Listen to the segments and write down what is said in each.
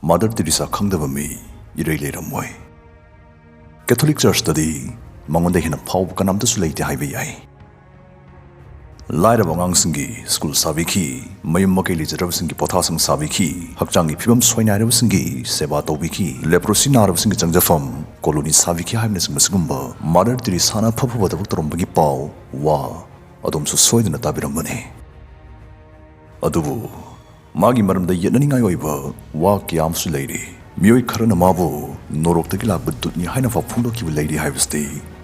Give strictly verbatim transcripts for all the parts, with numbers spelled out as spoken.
Mother Teresa ꯈꯪꯗꯕ ꯃꯤ ꯏꯔꯩ ꯂꯩꯔꯝꯃꯣꯏ꯫ Catholic ꯆꯔꯆꯇꯗꯤ ꯃꯉꯣꯟꯗ ꯍꯦꯟꯅ ꯐꯥꯎꯕ ꯀꯅꯥꯝꯇꯁꯨ ꯂꯩꯇꯦ ꯍꯥꯏꯕ ꯌꯥꯏ꯫ ꯂꯥꯏꯔꯕ ꯑꯉꯥꯡꯁꯤꯡꯒꯤ ꯁ꯭ꯀꯨꯜ ꯁꯥꯕꯤꯈꯤ, ꯃꯌꯨꯝ ꯃꯀꯩ ꯂꯩꯖꯗ꯭ꯔꯕꯁꯤꯡꯒꯤ ꯄꯣꯊꯥꯁꯪ ꯁꯥꯕꯤꯈꯤ, ꯍꯛꯆꯥꯡꯒꯤ ꯐꯤꯕꯝ ꯁꯣꯏꯅꯥꯏꯔꯕꯁꯤꯡꯒꯤ ꯁꯦꯕꯥ ꯇꯧꯕꯤꯈꯤ, ꯂꯦꯄ꯭ꯔꯣꯁꯤ ꯅꯥꯔꯕꯁꯤꯡꯒꯤ ꯆꯪꯖꯐꯝ ꯀꯣꯂꯣꯅꯤ ꯁꯥꯕꯤꯈꯤ ꯍꯥꯏꯕꯅꯆꯤꯡꯕ ꯁꯤꯒꯨꯝꯕ ꯃꯥꯗꯔ ꯇꯦꯔꯦꯁꯥꯅ ꯐ ꯐꯕ ꯊꯕꯛ ꯇꯧꯔꯝꯕꯒꯤ ꯄꯥꯎ, ꯋꯥ ꯑꯗꯣꯝꯁꯨ ꯁꯣꯏꯗꯅ ꯇꯥꯕꯤꯔꯝꯒꯅꯤ꯫ ꯑꯗꯨꯕꯨ ꯃꯥꯒꯤ ꯃꯔꯝꯗ ꯌꯦꯠꯅꯅꯤꯡꯉꯥꯏ ꯑꯣꯏꯕ ꯋꯥ ꯀꯌꯥ ꯑꯃꯁꯨ ꯂꯩꯔꯤ꯫ ꯃꯤꯑꯣꯏ ꯈꯔꯅ ꯃꯥꯕꯨ ꯅꯣꯔꯣꯛꯇꯒꯤ ꯂꯥꯛꯄ ꯗꯨꯠꯅꯤ ꯍꯥꯏꯅ ꯐꯥꯎ ꯐꯣꯡꯗꯣꯛꯈꯤꯕ ꯂꯩꯔꯤ ꯍꯥꯏꯕꯁꯤꯗꯤ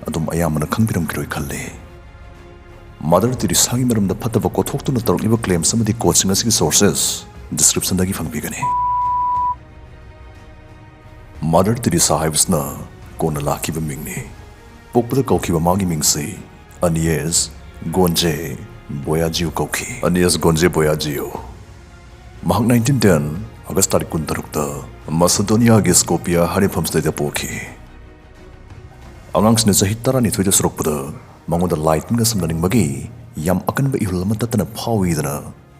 ꯑꯗꯨꯝ ꯑꯌꯥꯝꯕꯅ ꯈꯪꯕꯤꯔꯝꯈꯤꯔꯣꯏ ꯈꯜꯂꯤ꯫ ꯃꯥꯗꯔ ꯇꯦꯔꯦꯁꯥꯒꯤ ꯃꯔꯝꯗ ꯐꯠꯇꯕ ꯀꯣꯠꯊꯣꯛꯇꯨꯅ ꯇꯧꯔꯛꯂꯤꯕ ꯀ꯭ꯂꯦꯝꯁ ꯑꯃꯗꯤ ꯀꯣꯠꯁꯤꯡ ꯑꯁꯤꯒꯤ ꯁꯣꯔꯁꯦꯁ ꯗꯤꯁꯀ꯭ꯔꯤꯞꯁꯟꯗꯒꯤ ꯐꯪꯕꯤꯒꯅꯤ꯫ ꯃꯥꯗꯔ ꯇꯦꯔꯦꯁꯥ ꯍꯥꯏꯕꯁꯤꯅ ꯀꯣꯟꯅ ꯂꯥꯛꯈꯤꯕ ꯃꯤꯡꯅꯤ꯫ ꯄꯣꯛꯄꯗ ꯀꯧꯈꯤꯕ ꯃꯥꯒꯤ ꯃꯤꯡꯁꯤ ꯑꯅꯤꯌꯦꯁ ꯒꯣꯟꯖꯦ ꯕꯣꯌꯥꯖꯤꯌꯣ ꯀꯧꯈꯤ꯫ ꯑꯅꯤꯌꯦꯁ ꯒꯣꯟꯖꯦ ꯕꯣꯌꯥꯖꯤꯌꯣ꯫ ꯃꯍꯥꯛ ꯅꯥꯏꯟꯇꯤꯟ ꯇꯦꯟ ꯑꯥꯒꯁ ꯇꯥꯔꯤꯛ ꯀꯨꯟꯇꯔꯨꯛꯇ ꯃꯁꯦꯗꯣꯅꯤꯌꯥꯒꯤ ꯁ꯭ꯀꯣꯄꯤꯌꯥ ꯍꯥꯏꯔꯤꯕ ꯃꯐꯝꯁꯤꯗꯩꯗ ꯄꯣꯛꯈꯤ꯫ ꯑꯉꯥꯡꯁꯤꯡꯅ ꯆꯍꯤ ꯇꯔꯥꯅꯤꯊꯣꯏꯗ ꯁꯨꯔꯛꯄꯗ ꯃꯉꯣꯟꯗ ꯂꯥꯏ ꯇꯤꯟꯒ ꯁꯝꯅꯅꯤꯡꯕꯒꯤ ꯌꯥꯝ ꯑꯀꯟꯕ ꯏꯍꯨꯜ ꯑꯃ ꯇꯠꯇꯅ ꯐꯥꯎꯏꯗꯅ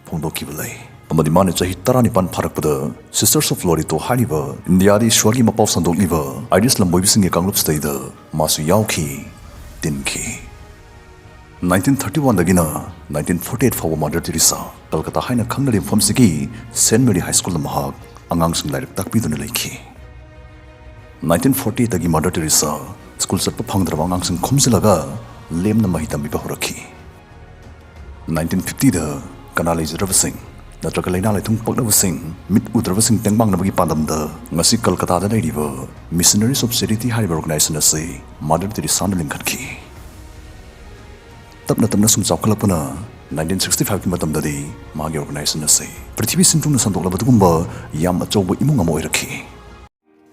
ꯐꯣꯡꯗꯣꯛꯈꯤꯕ ꯂꯩ꯫ ꯑꯃꯗꯤ ꯃꯥꯅ ꯆꯍꯤ ꯇꯔꯥꯅꯤꯄꯥꯟ ꯐꯥꯔꯛꯄꯗ Sisters of Loreto ꯍꯥꯏꯔꯤꯕ ꯏꯟꯗꯤꯌꯥꯗ ꯏꯁ꯭ꯋꯔꯒꯤ ꯃꯄꯥꯎ ꯁꯟꯗꯣꯛꯂꯤꯕ ꯑꯥꯏꯔꯤꯁ ꯂꯝꯕꯣꯏꯕꯁꯤꯡꯒꯤ ꯀꯥꯡꯂꯨꯞꯁꯤꯗꯩꯗ ꯃꯥꯁꯨ ꯌꯥꯎꯈꯤ, ꯇꯤꯟꯈꯤ꯫ ꯅꯥꯏꯟꯇꯤꯟ ꯊꯥꯔꯇꯤ ꯋꯥꯟꯗꯒꯤꯅ ꯅꯥꯏꯟꯇꯤꯟ ꯐꯣꯔꯇꯤ ꯑꯩꯠ ꯐꯥꯎꯕ ꯃꯥꯗꯔ ꯇꯦꯔꯦꯁꯥ ꯀꯜꯀꯇꯥ ꯍꯥꯏꯅ ꯈꯪꯅꯔꯤꯕ ꯃꯐꯝꯁꯤꯒꯤ ꯁꯦꯟꯠ ꯃꯦꯔꯤ ꯍꯥꯏ ꯁ꯭ꯀꯨꯜꯗ ꯃꯍꯥꯛ ꯑꯉꯥꯡꯁꯤꯡ ꯂꯥꯏꯔꯤꯛ ꯇꯥꯛꯄꯤꯗꯨꯅ ꯂꯩꯈꯤ꯫ ꯅꯥꯏꯟꯇꯤꯟ ꯐꯣꯔꯇꯤ ꯑꯩꯠꯇꯒꯤ ꯃꯥꯗꯔ ꯇꯦꯔꯦꯁꯥ ꯁ꯭ꯀꯨꯜ ꯆꯠꯄ ꯐꯪꯗ꯭ꯔꯕ ꯑꯉꯥꯡꯁꯤꯡ ꯈꯣꯝꯖꯤꯜꯂꯒ ꯂꯦꯝꯅ ꯃꯍꯩ ꯇꯝꯕꯤꯕ ꯍꯧꯔꯛꯈꯤ꯫ ꯅꯥꯏꯟꯇꯤꯟ ꯐꯤꯐꯇꯤꯗ ꯀꯅꯥ ꯂꯩꯖꯗ꯭ꯔꯕꯁꯤꯡ ꯅꯠꯇ꯭ꯔꯒ ꯂꯥꯏꯅꯥ ꯂꯥꯏꯊꯨꯡ ꯄꯛꯅꯕꯁꯤꯡ, ꯃꯤꯠ ꯎꯗ꯭ꯔꯕꯁꯤꯡ ꯇꯦꯡꯕꯥꯡꯅꯕꯒꯤ ꯄꯥꯟꯗꯝꯗ ꯉꯁꯤ ꯀꯜꯀꯇꯥꯗ ꯂꯩꯔꯤꯕ Missionaries of Charity ꯍꯥꯏꯔꯤꯕ ꯑꯣꯔꯒꯅꯥꯏꯖꯦꯁꯟ ꯑꯁꯤ ꯃꯥꯗꯔ ꯇꯦꯔꯦꯁꯥꯅ ꯂꯤꯡꯈꯠꯈꯤ꯫ ꯇꯞꯅ ꯇꯞꯅ ꯁꯨꯝ ꯆꯥꯎꯈꯠꯂꯛꯄꯅ ꯅꯥꯏꯟꯇꯤꯟ ꯁꯤꯛꯁꯇꯤ ꯐꯥꯏꯚꯀꯤ ꯃꯇꯝꯗꯗꯤ ꯃꯥꯒꯤ ꯑꯣꯔꯒꯅꯥꯏꯖꯦꯁꯟ ꯑꯁꯤ ꯄ꯭ꯔꯤꯊꯤꯕꯤ ꯁꯤꯟꯊꯨꯡꯅ ꯁꯟꯗꯣꯛꯂꯕ ꯑꯗꯨꯒꯨꯝꯕ ꯌꯥꯝ ꯑꯆꯧꯕ ꯏꯃꯨꯡ ꯑꯃ ꯑꯣꯏꯔꯛꯈꯤ꯫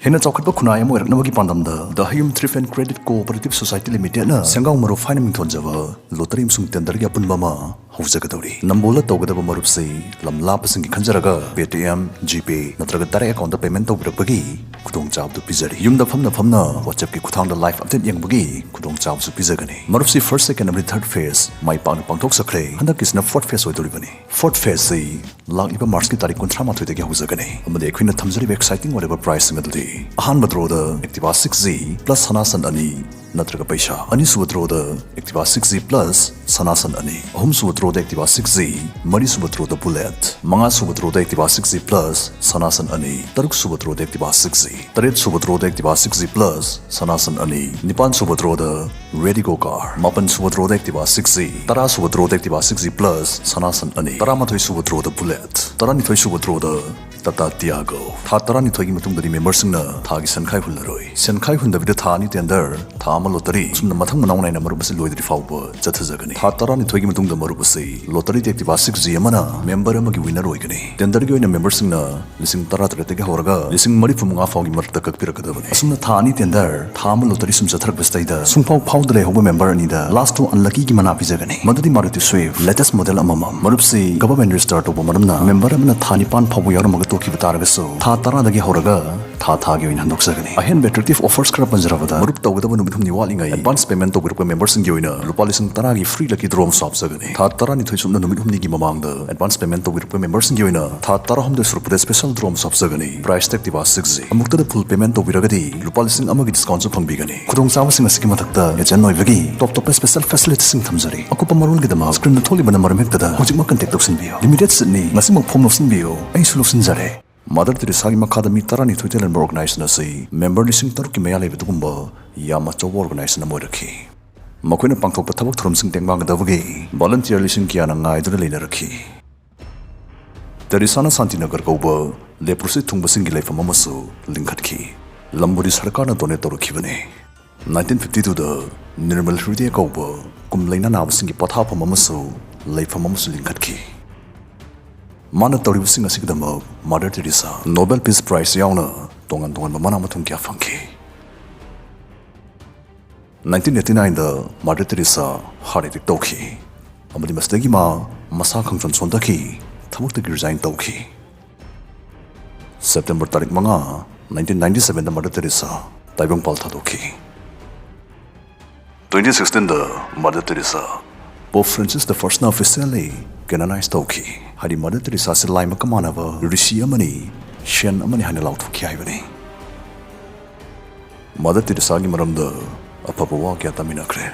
ꯍꯦꯟꯅ ꯆꯥꯎꯈꯠꯄ ꯈꯨꯟꯅꯥꯏ ꯑꯃ ꯑꯣꯏꯔꯛꯅꯕꯒꯤ ꯄꯥꯟꯗꯝꯗ The Hayum Thrift and Credit Cooperative Society Limitedꯅ ꯁꯦꯡꯒꯥꯎ ꯃꯔꯨꯞ ꯍꯥꯏꯅ ꯃꯤꯡꯊꯣꯟꯖꯕ ꯂꯣꯇꯔꯤ ꯑꯃꯁꯨꯡ ꯇꯦꯟꯗꯔꯒꯤ ꯑꯄꯨꯟꯕ ꯑꯃ ꯍꯧꯖꯒꯗꯧꯔꯤ꯫ ꯅꯝꯕꯣꯜꯗ ꯇꯧꯒꯗꯕ ꯃꯔꯨꯞꯁꯤ ꯂꯝ ꯂꯥꯞꯄꯁꯤꯡꯒꯤ ꯈꯟꯖꯔꯒ Paytm, GPay ꯅꯠꯇ꯭ꯔꯒ direct accountꯇ payment ꯇꯧꯕꯤꯔꯛꯄꯒꯤ ꯈꯨꯗꯣꯡꯆꯥꯕꯗꯨ ꯄꯤꯖꯔꯤ꯫ ꯌꯨꯝꯗ ꯐꯝꯅ ꯐꯝꯅ WhatsApp-ꯀꯤ ꯈꯨꯠꯊꯥꯡꯗ live update ꯌꯦꯡꯕꯒꯤ ꯈꯨꯗꯣꯡꯆꯥꯕꯁꯨ ꯄꯤꯖꯒꯅꯤ꯫ ꯃꯔꯨꯞꯁꯤ first, second ꯑꯃꯗꯤ third phase ꯃꯥꯏ ꯄꯥꯛꯅ ꯄꯥꯡꯊꯣꯛꯆꯈ꯭ꯔꯦ꯫ ꯍꯟꯗꯛꯀꯤꯁꯤꯅ fourth phase ꯑꯣꯏꯗꯣꯔꯤꯕꯅꯤ꯫ Fourth phase-ꯁꯤ ꯂꯥꯛꯂꯤꯕ March-ꯀꯤ ꯇꯥꯔꯤꯛ ꯀꯨꯟꯊ꯭ꯔꯥ ꯃꯥꯊꯣꯏꯗꯒꯤ ꯍꯧꯖꯒꯅꯤ꯫ ꯑꯃꯗꯤ ꯑꯩꯈꯣꯏꯅ ꯊꯝꯖꯔꯤꯕ exciting ꯑꯣꯏꯔꯕ prize-ꯁꯤꯡ ꯑꯗꯨꯗꯤ, ꯑꯍꯥꯟꯕ draw-ꯗ Activa six Z plus ꯁꯅꯥꯁꯟ ꯑꯅꯤ ꯅꯠꯇ꯭ꯔꯒ ꯄꯩꯁꯥ, ꯑꯅꯤꯁꯨꯕ draw-ꯗ Activa six Z plus ꯁꯅꯥꯁꯟ ꯑꯅꯤ, ꯑꯍꯨꯝꯁꯨꯕ draw-ꯗ Activa six Z, ꯃꯔꯤꯁꯨꯕ draw-ꯗ Bullet, ꯃꯉꯥꯁꯨꯕ draw-ꯗ Activa six Z plus ꯁꯅꯥꯁꯟ ꯑꯅꯤ, ꯇꯔꯨꯛꯁꯨꯕ draw-ꯗ Activa six Z, ꯇꯔꯦꯠꯁꯨꯕ draw-ꯗ Activa six Z plus ꯁꯅꯥꯁꯟ ꯑꯅꯤ, ꯅꯤꯄꯥꯟꯁꯨꯕ draw-ꯗ Redigo car, ꯃꯥꯄꯟꯁꯨꯕ draw-ꯗ Activa six Z, ꯇꯔꯥꯁꯨꯕ draw-ꯗ Activa six Z plus ꯁꯅꯥꯁꯟ ꯑꯅꯤ, ꯇꯔꯥꯃꯥꯊꯣꯏꯁꯨꯕ draw-ꯗ Bullet, ꯇꯔꯥꯅꯤꯊꯣꯏꯁꯨꯕ draw-ꯗ Tata Tiago꯫ ꯊꯥ ꯇꯔꯥꯅꯤꯊꯣꯏꯒꯤ ꯃꯇꯨꯡꯗꯗꯤ member-ꯁꯤꯡꯅ ꯊꯥꯒꯤ ꯁꯦꯟꯈꯥꯏ ꯍꯨꯜꯂꯔꯣꯏ꯫ ꯁꯦꯟꯈꯥꯏ ꯍꯨꯟꯗꯕꯤꯗ ꯊꯥ ꯑꯅꯤ tender, ꯊꯥ ꯑꯃ lottery, ꯑꯁꯨꯝꯅ ꯃꯊꯪ ꯃꯅꯥꯎ ꯅꯥꯏꯅ ꯃꯔꯨꯞ ꯑꯁꯤ ꯂꯣꯏꯗ꯭ꯔꯤ ꯐꯥꯎꯕ ꯆꯠꯊꯖꯒꯅꯤ꯫ ꯊꯥ ꯇꯔꯥꯅꯤꯊꯣꯏꯒꯤ ꯃꯇꯨꯡꯗ ꯃꯔꯨꯞ ꯑꯁꯤ lottery-ꯗ Activa six Z ꯑꯃꯅ member ꯑꯃꯒꯤ winner ꯑꯣꯏꯒꯅꯤ꯫ Tender-ꯒꯤ ꯑꯣꯏꯅ member-ꯁꯤꯡꯅ ꯂꯤꯁꯤꯡ ꯇꯔꯥꯇꯔꯦꯠꯇꯒꯤ ꯍꯧꯔꯒ ꯂꯤꯁꯤꯡ ꯃꯔꯤꯐꯨꯃꯉꯥ ꯐꯥꯎꯒꯤ ꯃꯔꯛꯇ ꯀꯛꯄꯤꯔꯛꯀꯗꯕꯅꯤ꯫ ꯑꯁꯨꯝꯅ ꯊꯥ ꯑꯅꯤ tender, ꯊꯥ ꯑꯃ lottery ꯁꯨꯝ ꯆꯠꯊꯔꯛꯄꯁꯤꯗꯩꯗ ꯁꯨꯡꯐꯥꯎ ꯐꯥꯎꯗ ꯂꯩꯍꯧꯕ member ꯑꯅꯤꯗ last to unlucky-ꯒꯤ ꯃꯅꯥ ꯄꯤꯖꯒꯅꯤ꯫ ꯃꯗꯨꯗꯤ Maruti Swift latest model ꯑꯃꯃꯝ꯫ ꯃꯔꯨꯞꯁꯤ government register ꯇꯧꯕ ꯃꯔꯝꯅ member ꯑꯃꯅ ꯊꯥ ꯅꯤꯄꯥꯟ ꯐꯥꯎꯕ ꯌꯥꯎꯔꯝꯃꯒ ꯇꯣꯛꯈꯤꯕ ꯇꯥꯔꯒꯁꯨ ꯊꯥ ꯇꯔꯥꯗꯒꯤ ꯍꯧꯔꯒ ꯊꯥ ꯊꯥꯒꯤ ꯑꯣꯏꯅ ꯍꯟꯗꯣꯛꯆꯒꯅꯤ꯫ ꯑꯍꯦꯟꯕ attractive offers ꯈꯔ ꯄꯟꯖꯔꯕꯗ, ꯃꯔꯨꯞ ꯇꯧꯒꯗꯕ ꯅꯨꯃꯤꯠ ꯍꯨꯝꯅꯤ ꯋꯥꯠꯂꯤꯉꯩ advance payment ꯇꯧꯕꯤꯔꯛꯄ member-ꯁꯤꯡꯒꯤ ꯑꯣꯏꯅ ꯂꯨꯄꯥ ꯂꯤꯁꯤꯡ ꯇꯔꯥꯒꯤ free lucky draw ꯑꯃꯁꯨ ꯍꯥꯞꯆꯒꯅꯤ꯫ ꯊꯥ ꯇꯔꯥꯅꯤꯊꯣꯏ ꯁꯨꯞꯅ ꯅꯨꯃꯤꯠ ꯍꯨꯝꯅꯤꯒꯤ ꯃꯃꯥꯡꯗ advance payment ꯇꯧꯕꯤꯔꯛꯄ member-ꯁꯤꯡꯒꯤ ꯑꯣꯏꯅ ꯊꯥ ꯇꯔꯥꯍꯨꯝꯗꯣꯏ ꯁꯨꯔꯛꯄꯗ special draw ꯑꯃꯁꯨ ꯍꯥꯞꯆꯒꯅꯤ꯫ Prize-ꯇ Activa six Z꯫ ꯑꯃꯨꯛꯇꯗ full payment ꯇꯧꯕꯤꯔꯒꯗꯤ ꯂꯨꯄꯥ ꯂꯤꯁꯤꯡ ꯑꯃꯒꯤ discount-ꯁꯨ ꯐꯪꯕꯤꯒꯅꯤ꯫ ꯈꯨꯗꯣꯡꯆꯥꯕꯁꯤꯡ ꯑꯁꯤꯒꯤ ꯃꯊꯛꯇ agent ꯑꯣꯏꯕꯒꯤ top ꯇꯣꯞꯄ special facility-ꯁꯤꯡ ꯊꯝꯖꯔꯤ꯫ ꯑꯀꯨꯞꯄ ꯃꯔꯣꯜꯒꯤꯗꯃꯛ screen-ꯗ ꯊꯣꯛꯂꯤꯕ number ꯑꯃ ꯍꯦꯛꯇꯗ ꯍꯧꯖꯤꯛꯃꯛ contact ꯇꯧꯁꯤꯟꯕꯤꯌꯨ꯫ Limited seat-ꯅꯤ, ꯉꯁꯤꯃꯛ form ꯂꯧꯁꯤꯟꯕꯤꯌꯨ꯫ ꯑꯩꯁꯨ ꯂꯧꯁꯤꯟꯖꯔꯦ꯫ Mother Teresa-ꯒꯤ ꯃꯈꯥꯗ ꯃꯤ ꯇꯔꯥꯅꯤꯊꯣꯏ ꯂꯩꯔꯝꯕ organization ꯑꯁꯤ member ꯂꯤꯁꯤꯡ ꯇꯔꯨꯛꯀꯤ ꯃꯌꯥ ꯂꯩꯕ ꯑꯗꯨꯒꯨꯝꯕ ꯌꯥꯝ ꯑꯆꯧꯕ organization ꯑꯃ ꯑꯣꯏꯔꯛꯈꯤ꯫ ꯃꯈꯣꯏꯅ ꯄꯥꯡꯊꯣꯛꯄ ꯊꯕꯛ ꯊꯧꯔꯝꯁꯤꯡ ꯇꯦꯡꯕꯥꯡꯒꯗꯕꯒꯤ volunteer ꯂꯤꯁꯤꯡ ꯀꯌꯥꯅ ꯉꯥꯏꯗꯨꯅ ꯂꯩꯅꯔꯛꯈꯤ꯫ ꯇꯦꯔꯦꯁꯥꯅ ꯁꯥꯟꯇꯤꯅꯒꯔ ꯀꯧꯕ leprosy ꯊꯨꯡꯕꯁꯤꯡꯒꯤ ꯂꯩꯐꯝ ꯑꯃꯁꯨ ꯂꯤꯡꯈꯠꯈꯤ꯫ ꯂꯝꯕꯨꯗꯤ ꯁꯔꯀꯥꯔꯅ donate ꯇꯧꯔꯛꯈꯤꯕꯅꯤ꯫ Nineteen fifty two-ꯗ Nirmal Hriday ꯀꯧꯕ ꯀꯨꯝ ꯂꯩꯅꯥ ꯅꯥꯕꯁꯤꯡꯒꯤ ꯄꯣꯊꯥꯐꯝ ꯑꯃꯁꯨ ꯂꯩꯐꯝ ꯑꯃꯁꯨ ꯂꯤꯡꯈꯠꯈꯤ꯫ ꯃꯥꯅ ꯇꯧꯔꯤꯕꯁꯤꯡ ꯑꯁꯤꯒꯤꯗꯃꯛ Mother Teresa Nobel Peace Prize ꯌꯥꯎꯅ ꯇꯣꯉꯥꯟ ꯇꯣꯉꯥꯟꯕ ꯃꯅꯥ ꯃꯊꯨꯝ ꯀꯌꯥ ꯐꯪꯈꯤ꯫ Nineteen eighty nine-ꯗ Mother Teresa heart attack ꯇꯧꯈꯤ, ꯑꯃꯗꯤ ꯃꯁꯤꯗꯒꯤ ꯃꯥ ꯃꯁꯥ ꯈꯪꯁꯣꯟ ꯁꯣꯟꯊꯈꯤ, ꯊꯕꯛꯇꯒꯤ resign ꯇꯧꯈꯤ꯫ September ꯇꯥꯔꯤꯛ ꯃꯉꯥ, ꯅꯥꯏꯟꯇꯤꯟ ꯅꯥꯏꯟꯇꯤ ꯁꯚꯦꯟꯗ ꯃꯗꯔ ꯇꯦꯔꯦꯁꯥ ꯇꯥꯏꯕꯪꯄꯥꯜ ꯊꯥꯗꯣꯛꯈꯤ꯫ ꯇ꯭ꯋꯦꯟꯇꯤ ꯁꯤꯛꯁꯇꯤꯟꯗ ꯃꯗꯔ ꯇꯦꯔꯦꯁꯥ ꯄꯣꯞ ꯐ꯭ꯔꯥꯟꯁꯤꯁ ꯗ ꯐꯥꯔꯁꯅ ꯑꯣꯐꯤꯁꯤꯌꯦꯜꯂꯤ ꯀꯦꯅꯣꯅꯥꯏꯁ ꯇꯧꯈꯤ꯫ ꯍꯥꯏꯗꯤ ꯃꯗꯔ ꯇꯦꯔꯦꯁꯥꯁꯤ ꯂꯥꯏꯃꯛꯀ ꯃꯥꯟꯅꯕ ꯔꯤꯁꯤ ꯑꯃꯅꯤ, ꯁꯦꯟ ꯑꯃꯅꯤ ꯍꯥꯏꯅ ꯂꯥꯎꯊꯣꯛꯈꯤ ꯍꯥꯏꯕꯅꯤ꯫ ꯃꯗꯔ ꯇꯦꯔꯦꯁꯥꯒꯤ ꯃꯔꯝꯗ ꯑꯐꯕ ꯋꯥ ꯀꯌꯥ ꯇꯥꯃꯤꯟꯅꯈ꯭ꯔꯦ꯫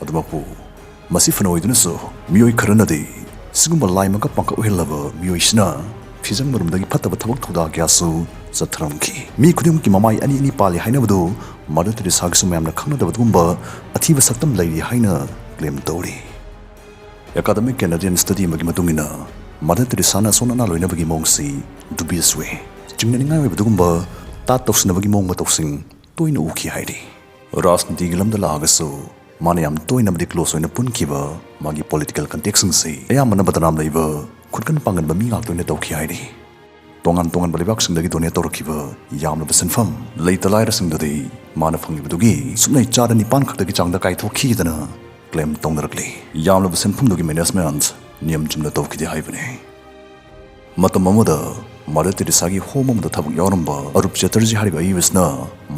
ꯑꯗꯨꯃꯛꯄꯨ ꯃꯁꯤ ꯐꯅ ꯑꯣꯏꯗꯨꯅꯁꯨ, ꯃꯤꯑꯣꯏ ꯈꯔꯅꯗꯤ ꯁꯤꯒꯨꯝꯕ ꯂꯥꯏꯃꯛꯀ ꯄꯥꯡꯀꯛ ꯑꯣꯏꯍꯜꯂꯕ ꯃꯤꯑꯣꯏꯁꯤꯅ ꯐꯤꯖꯪ ꯃꯔꯨꯝꯗꯒꯤ ꯐꯠꯇꯕ ꯊꯕꯛ ꯊꯧꯗꯥ ꯀꯌꯥꯁꯨ ꯆꯠꯊꯔꯝꯈꯤ꯫ ꯃꯤ ꯈꯨꯗꯤꯡꯃꯛꯀꯤ ꯃꯃꯥꯏ ꯑꯅꯤ ꯑꯅꯤ ꯄꯥꯜꯂꯤ ꯍꯥꯏꯅꯕꯗꯨ ꯃꯗꯔ ꯇꯦꯔꯦꯁꯥꯒꯤꯁꯨ ꯃꯌꯥꯝꯅ ꯈꯪꯅꯗꯕ ꯑꯗꯨꯒꯨꯝꯕ ꯑꯊꯤꯕ ꯁꯛꯇꯝ ꯂꯩꯔꯤ ꯍꯥꯏꯅ ꯀ꯭ꯂꯦꯝ ꯇꯧꯔꯤ꯫ Academic Canadian study ꯑꯃꯒꯤ ꯃꯇꯨꯡ ꯏꯟꯅ, ꯃꯗꯔ ꯇꯦꯔꯦꯁꯥꯅ ꯑꯁꯣꯟ ꯑꯅꯥ ꯂꯣꯏꯅꯕꯒꯤ ꯃꯑꯣꯡꯁꯤ dubious ꯑꯣꯏ꯫ ꯆꯤꯡꯅꯅꯤꯡꯉꯥꯏ ꯑꯣꯏꯕ ꯑꯗꯨꯒꯨꯝꯕ ꯇꯥꯠ ꯇꯧꯁꯤꯟꯅꯕꯒꯤ ꯃꯑꯣꯡ ꯃꯇꯧꯁꯤꯡ ꯇꯣꯏꯅ ꯎꯈꯤ ꯍꯥꯏꯔꯤ꯫ ꯔꯥꯖꯅꯤꯇꯤꯒꯤ ꯂꯝꯗ ꯂꯥꯛꯑꯒꯁꯨ, ꯃꯥꯅ ꯌꯥꯝ ꯇꯣꯏꯅ ꯑꯃꯗꯤ ꯀ꯭ꯂꯣꯁ ꯑꯣꯏꯅ ꯄꯨꯟꯈꯤꯕ ꯃꯥꯒꯤ ꯄꯣꯂꯤꯇꯤꯀꯦꯜ ꯀꯟꯇꯦꯛꯁꯤꯡꯁꯤ ꯑꯌꯥꯝꯕꯅ ꯕꯗꯅꯥꯝ ꯂꯩꯕ, ꯈꯨꯠꯀꯟ ꯄꯥꯡꯒꯟꯕ ꯃꯤ ꯉꯥꯛꯇ ꯑꯣꯏꯅ ꯇꯧꯈꯤ ꯍꯥꯏꯔꯤ꯫ ꯇꯣꯉꯥꯟ ꯇꯣꯉꯥꯟꯕ ꯂꯩꯕꯥꯛꯁꯤꯡꯗꯒꯤ ꯗꯣꯅꯦꯠ ꯇꯧꯔꯛꯈꯤꯕ ꯌꯥꯝꯂꯕ ꯁꯦꯟꯐꯝ, ꯂꯩꯇ ꯂꯥꯏꯔꯁꯤꯡꯗꯗꯤ ꯃꯥꯅ ꯐꯪꯂꯤꯕꯗꯨꯒꯤ ꯁꯨꯞꯅꯩ ꯆꯥꯗ ꯅꯤꯄꯥꯟ ꯈꯛꯇꯒꯤ ꯆꯥꯡꯗ ꯀꯥꯏꯊꯣꯛꯈꯤꯗꯅ ꯀ꯭ꯂꯦꯝ ꯇꯧꯅꯔꯛꯂꯤ꯫ ꯌꯥꯝꯂꯕ ꯁꯦꯟꯐꯝꯗꯨꯒꯤ ꯃꯦꯅꯦꯖꯃꯦꯟꯠ ꯅꯤꯌꯝ ꯆꯨꯝꯅ ꯇꯧꯈꯤꯗꯦ ꯍꯥꯏꯕꯅꯤ꯫ ꯃꯇꯝ ꯑꯃꯗ ꯃꯗꯔ ꯇꯦꯔꯦꯁꯥꯒꯤ ꯍꯣꯝ ꯑꯃꯗ ꯊꯕꯛ ꯌꯥꯎꯔꯝꯕ ꯑꯔꯨꯞ ꯆꯦꯇꯔꯖꯤ ꯍꯥꯏꯔꯤꯕ ꯑꯏꯕꯁꯤꯅ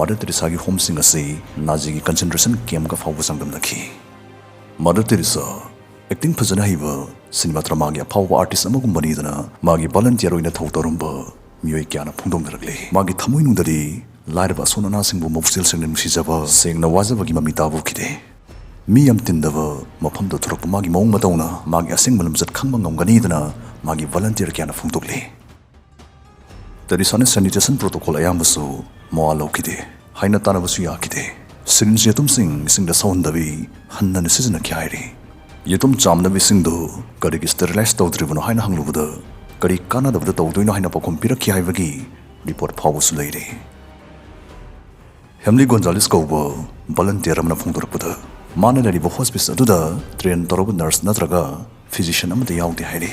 ꯃꯗꯔ ꯇꯦꯔꯦꯁꯥꯒꯤ ꯍꯣꯝꯁꯤꯡ ꯑꯁꯤ ꯅꯥꯖꯤꯒꯤ ꯀꯟꯁꯦꯟꯇ꯭ꯔꯦꯁꯟ ꯀꯦꯝꯞꯀ ꯐꯥꯎꯕ ꯆꯥꯡꯗꯝꯅꯈꯤ꯫ ꯃꯗꯔ ꯇꯦꯔꯦꯁꯥ ꯑꯦꯛꯇꯤꯡ ꯐꯖꯅ ꯍꯩꯕ, ꯁꯤꯅꯦꯃꯥ ꯗ꯭ꯔꯃꯥꯒꯤ ꯑꯐꯥꯎꯕ ꯑꯥꯔꯇꯤꯁ ꯑꯃꯒꯨꯝꯕꯅꯤꯗꯅ ꯃꯥꯒꯤ ꯚꯣꯂꯟꯇꯤꯌꯔ ꯑꯣꯏꯅ ꯊꯧ ꯇꯧꯔꯝꯕ ꯃꯤꯑꯣꯏ ꯀꯌꯥꯅ ꯐꯣꯡꯗꯣꯛꯅꯔꯛꯂꯤ꯫ ꯃꯥꯒꯤ ꯊꯃꯣꯏꯅꯨꯡꯗꯗꯤ ꯂꯥꯏꯔꯕ ꯑꯁꯣꯟ ꯑꯅꯥꯁꯤꯡꯕꯨ ꯃꯄꯨꯛꯆꯦꯜ ꯁꯦꯡꯅ ꯅꯨꯡꯁꯤꯖꯕ, ꯁꯦꯡꯅ ꯋꯥꯖꯕꯒꯤ ꯃꯃꯤ ꯇꯥꯕ ꯎꯈꯤꯗꯦ꯫ ꯃꯤ ꯌꯥꯝ ꯇꯤꯟꯗꯕ ꯃꯐꯝꯗ ꯊꯣꯔꯛꯄ ꯃꯥꯒꯤ ꯃꯑꯣꯡ ꯃꯇꯧꯅ ꯃꯥꯒꯤ ꯑꯁꯦꯡꯕ ꯂꯝꯆꯠ ꯈꯪꯕ ꯉꯝꯒꯅꯤꯗꯅ ꯃꯥꯒꯤ ꯚꯣꯂꯟꯇꯤꯌꯔ ꯀꯌꯥꯅ ꯐꯣꯡꯗꯣꯛꯂꯤ꯫ ꯇꯦꯔꯦꯁꯥꯅ ꯁꯦꯅꯤꯇꯦꯁꯟ ꯄ꯭ꯔꯣꯇꯣꯀꯣꯜ ꯑꯌꯥꯝꯕꯁꯨ ꯃꯋꯥ ꯂꯧꯈꯤꯗꯦ꯫ ꯍꯥꯏꯅ ꯇꯥꯟꯅꯕꯁꯨ ꯌꯥꯈꯤꯗꯦ꯫ ꯁꯤꯔꯤꯟꯖ ꯌꯦꯇꯨꯝꯁꯤꯡ ꯏꯁꯤꯡꯗ ꯁꯧꯍꯟꯗꯕꯤ ꯍꯟꯅ ꯍꯟꯅ ꯁꯤꯖꯤꯟꯅꯈꯤ ꯍꯥꯏꯔꯤ꯫ ꯌꯦꯇꯨꯝ ꯆꯥꯝꯅꯕ ꯏꯁꯤꯡꯗꯨ ꯀꯔꯤꯒꯤ ꯁ꯭ꯇꯦꯔꯤꯂꯥꯏꯖ ꯇꯧꯗ꯭ꯔꯤꯕꯅꯣ ꯍꯥꯏꯅ ꯍꯪꯂꯨꯕꯗ ꯀꯔꯤ ꯀꯥꯟꯅꯗꯕꯗ ꯇꯧꯗꯣꯏꯅꯣ ꯍꯥꯏꯅ ꯄꯥꯎꯈꯨꯝ ꯄꯤꯔꯛꯈꯤ ꯍꯥꯏꯕꯒꯤ ꯔꯤꯄꯣꯔꯠ ꯐꯥꯎꯕꯁꯨ ꯂꯩꯔꯤ꯫ ꯍꯦꯝꯂꯤ ꯒꯣꯟꯖꯥꯂꯤꯁ ꯀꯧꯕ ꯚꯣꯂꯟꯇꯤꯌꯔ ꯑꯃꯅ ꯐꯣꯡꯗꯣꯔꯛꯄꯗ, ꯃꯥꯅ ꯂꯩꯔꯤꯕ ꯍꯣꯁꯄꯤꯁ ꯑꯗꯨꯗ ꯇ꯭ꯔꯦꯟ ꯇꯧꯔꯕ ꯅꯔꯁ ꯅꯠꯇ꯭ꯔꯒ ꯐꯤꯖꯤꯁꯤꯌꯟ ꯑꯃꯠꯇ ꯌꯥꯎꯗꯦ ꯍꯥꯏꯔꯤ꯫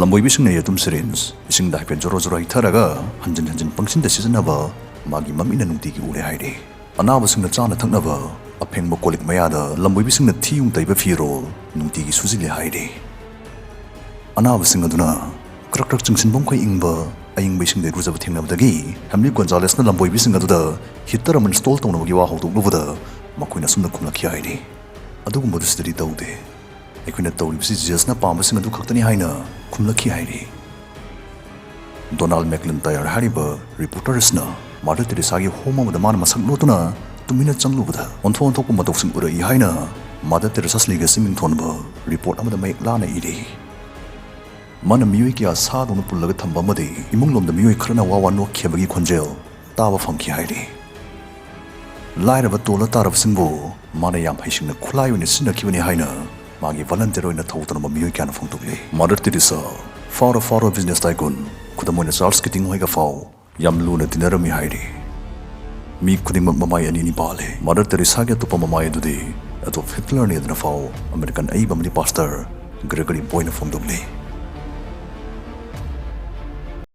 ꯂꯝꯕꯣꯏꯕꯤꯁꯤꯡꯅ ꯌꯦꯇꯨꯝ ꯁꯤꯔꯤꯟꯖ ꯏꯁꯤꯡꯗ ꯍꯥꯏꯐꯦꯠ ꯖꯣꯔꯣ ꯖꯣꯔꯣ ꯍꯩꯊꯔꯒ ꯍꯟꯖꯤꯟ ꯍꯟꯖꯤꯟ ꯄꯪꯁꯤꯟꯗ ꯁꯤꯖꯤꯟꯅꯕ ꯃꯥꯒꯤ ꯃꯃꯤꯠꯅ ꯅꯨꯡꯇꯤꯒꯤ ꯎꯔꯦ ꯍꯥꯏꯔꯤ꯫ ꯑꯅꯥꯕꯁꯤꯡꯅ ꯆꯥꯅ ꯊꯛꯅꯕ ꯑꯐꯦꯡꯕ ꯀꯣꯜꯂꯤꯛ ꯃꯌꯥꯗ ꯂꯝꯕꯣꯏꯕꯤꯁꯤꯡꯅ ꯊꯤ ꯌꯨꯡ ꯇꯩꯕ ꯐꯤꯔꯣꯜ ꯅꯨꯡꯇꯤꯒꯤ ꯁꯨꯖꯤꯜꯂꯦ ꯍꯥꯏꯔꯤ꯫ ꯑꯅꯥꯕꯁꯤꯡ ꯑꯗꯨꯅ ꯀ꯭ꯔꯛ ꯀ꯭ꯔꯛ ꯆꯤꯡꯁꯤꯟꯕ ꯃꯈꯩ ꯏꯪꯕ ꯑꯏꯪꯕ ꯏꯁꯤꯡꯗ ꯏꯔꯨꯖꯕ ꯊꯦꯡꯅꯕꯗꯒꯤ ꯍꯦꯝꯂꯤ ꯒꯣꯟꯖꯥꯂꯦꯁꯅ ꯂꯝꯕꯣꯏꯕꯤꯁꯤꯡ ꯑꯗꯨꯗ ꯍꯤꯇꯔ ꯑꯃ ꯏꯟꯁꯇꯣꯜ ꯇꯧꯅꯕꯒꯤ ꯋꯥ ꯍꯧꯗꯣꯛꯂꯨꯕꯗ, ꯃꯈꯣꯏꯅ ꯑꯁꯨꯝꯅ ꯈꯨꯝꯂꯛꯈꯤ ꯍꯥꯏꯔꯤ, "ꯑꯗꯨꯒꯨꯝꯕꯗꯨ ꯁꯤꯗꯗꯤ ꯇꯧꯗꯦ꯫ ꯑꯩꯈꯣꯏꯅ ꯇꯧꯔꯤꯕꯁꯤ ꯖꯤꯖꯁꯅ ꯄꯥꯝꯕꯁꯤꯡ ꯑꯗꯨ ꯈꯛꯇꯅꯤ" ꯍꯥꯏꯅ ꯈꯨꯝꯂꯛꯈꯤ ꯍꯥꯏꯔꯤ꯫ ꯗꯣꯅꯥꯜꯗ ꯃꯦꯛꯂꯤꯟꯇꯥꯌꯔ ꯍꯥꯏꯔꯤꯕ ꯔꯤꯄꯣꯔꯇꯔ ꯑꯁꯤꯅ ꯃꯥꯗꯔ ꯇꯦꯔꯦꯁꯥꯒꯤ ꯍꯣꯝ ꯑꯃꯗ ꯃꯥꯅ ꯃꯁꯛ ꯂꯣꯠꯇꯨꯅ ꯇꯨꯃꯤꯟꯅ ꯆꯪꯂꯨꯕꯗ ꯑꯣꯟꯊꯣꯛ ꯑꯣꯟꯊꯣꯛꯄ ꯃꯇꯧꯁꯤꯡ ꯎꯔꯛꯏ ꯍꯥꯏꯅ ꯃꯥꯗꯔ ꯇꯦꯔꯦꯁꯥꯁ ꯂꯤꯒꯦꯁꯤ ꯃꯤꯡꯊꯣꯟꯕ ꯔꯤꯄꯣꯔꯠ ꯑꯃꯗ ꯃꯌꯦꯛ ꯂꯥꯅ ꯏꯔꯤ꯫ ꯃꯥꯅ ꯃꯤꯑꯣꯏ ꯀꯌꯥ ꯁꯥꯗꯧꯅ ꯄꯨꯜꯂꯒ ꯊꯝꯕ ꯑꯃꯗꯤ ꯏꯃꯨꯡꯂꯣꯝꯗ ꯃꯤꯑꯣꯏ ꯈꯔꯅ ꯋꯥ ꯋꯥ ꯅꯣꯛꯈꯤꯕꯒꯤ ꯈꯣꯟꯖꯦꯜ ꯇꯥꯕ ꯐꯪꯈꯤ ꯍꯥꯏꯔꯤ꯫ ꯂꯥꯏꯔꯕ ꯇꯣꯜꯂ ꯇꯥꯔꯕꯁꯤꯡꯕꯨ ꯃꯥꯅ ꯌꯥꯝ ꯍꯩꯁꯤꯡꯅ ꯈꯨꯠꯂꯥꯏ ꯑꯣꯏꯅ ꯁꯤꯖꯤꯟꯅꯈꯤꯕꯅꯤ ꯍꯥꯏꯅ ꯃꯥꯒꯤ ꯚꯂꯟꯇꯤꯌꯔ ꯑꯣꯏꯅ ꯊꯧ ꯇꯧꯔꯝꯕ ꯃꯤꯑꯣꯏ ꯀꯌꯥꯅ ꯐꯣꯡꯗꯣꯛꯂꯤ꯫ ꯃꯥꯗꯔ ꯇꯦꯔꯦꯁꯥ ꯐꯥꯎꯔ ꯐꯥꯎꯔ ꯕꯤꯖꯤꯅꯦꯁ ꯇꯥꯏꯀꯨꯟ, ꯈꯨꯗꯝ ꯑꯣꯏꯅ ꯆꯥꯔꯜꯁ ꯀꯤꯇꯤꯡ ꯍꯣꯏꯒ ꯐꯥꯎ ꯌꯥꯝ ꯂꯨꯅ ꯇꯤꯟꯅꯔꯝꯃꯤ ꯍꯥꯏꯔꯤ꯫ ꯃꯤ ꯈꯨꯗꯤꯡꯃꯛ ꯃꯃꯥꯏ ꯑꯅꯤꯅꯤ ꯄꯥꯜꯂꯤ꯫ ꯃꯥꯗꯔ ꯇꯦꯔꯦꯁꯥꯒꯤ ꯑꯇꯣꯞꯄ ꯃꯃꯥꯏ ꯑꯗꯨꯗꯤ ꯑꯦꯗꯣꯜꯐ ꯍꯤꯠꯂꯔꯅꯤ ꯑꯗꯨꯅ ꯐꯥꯎ ꯑꯃꯦꯔꯤꯀꯟ ꯑꯏꯕ ꯑꯃꯗꯤ ꯄꯥꯁꯇꯔ ꯒ꯭ꯔꯦꯒꯔꯤ ꯕꯣꯏꯅ ꯐꯣꯡꯗꯣꯛꯂꯤ꯫